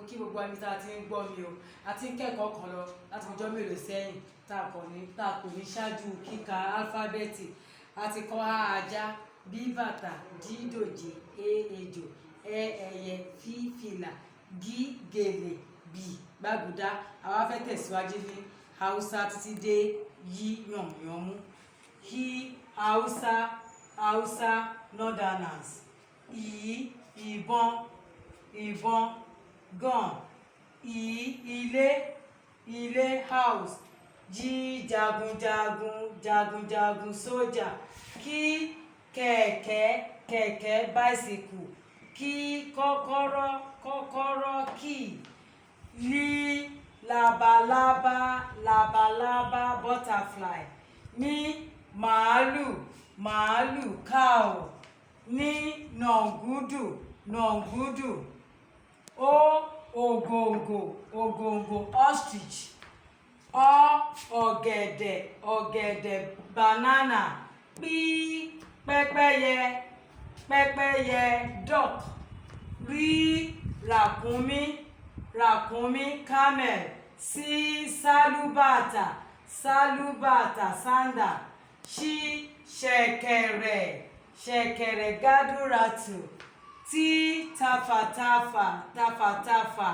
Kí gbogbo ẹni tá a ti ń gbọ́ mi o. A ti ń kẹ́kọ̀ọ́ kan lọ láti ọjọ́ mélòó sẹ́yìn tá a kọ́ ní tá a pè ní ṣáájú kíka álífábẹ́ẹ̀tì. A ti kọ́ A ajá, B bàtà, D dòjé, E ejò, Ẹ ẹyẹ, F fìlà, G gèlè, B gbàgùdá. A wá fẹ́ tẹ̀síwájú ní Haúsá títí dé Y yànmùyánmú. H Hausa, Hausa northerners. I ìbọn, ìbọn, gun. I ilé, ilé, house. J jagunjagun, jagunjagun, sójà. K kẹ̀kẹ́, kẹ̀kẹ́, bicycle. K kọ́kọ́rọ́, kọ́kọ́rọ́, key. L labalábá, labalábá, butterfly. M màálù, màálù, cow. N nàgúdù, nàgúdù. O ògòǹgò, ògòǹgò, ostrich. Ọ ọ̀gẹ̀dẹ̀, ọ̀gẹ̀dẹ̀, banana. P pẹ́pẹ́yẹ, pẹ́pẹ́yẹ, duck. R ràkúnmí, ràkúnmí, camel. S sálúbàtà, sálúbàtà, sandal. Ṣ ṣẹ̀kẹ̀rẹ̀, ṣẹ̀kẹ̀rẹ̀, garden rattle. T tafàtafà, tafàtafà,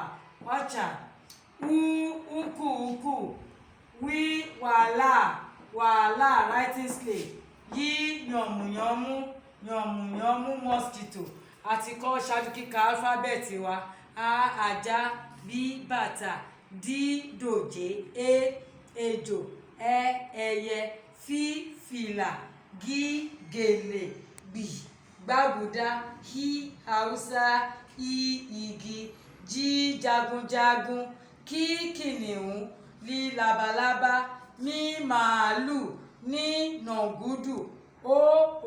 orchard. U úkù úkù. W wàhálà, wàhálà, writing slate. Y yànmùyánmú, yànmùyánmú, mosquito. A ti kọ́ ṣáájú kíka álífábẹ́ẹ̀tì wa. A ajá, B bàtà, D dòjé, E ejò, Ẹ ẹyẹ, F fìlà, G gèlè, B gbàgùdá, H Haúsá, I igi, J jagunjagun, K kìnìún, L labalábá, M màálù, N nàgúdù, O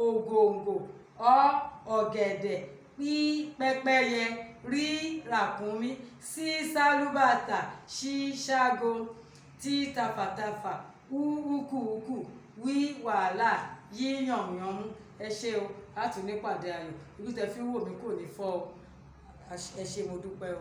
ògòǹgò, Ọ ọ̀gẹ̀dẹ̀, P pẹ́pẹ́yẹ, R ràkúnmí, S sálúbàtà, Ṣ ṣágo, T tafàtafà, U úkù úkù, W wàhálà, Y yànmùyánmú. Ẹ ṣé o, a tún ní pàdé ayọ̀. Ojú tẹ fi ń wò mí kò ní fọ́ o. Ẹ ṣé, mo dúpẹ́ o.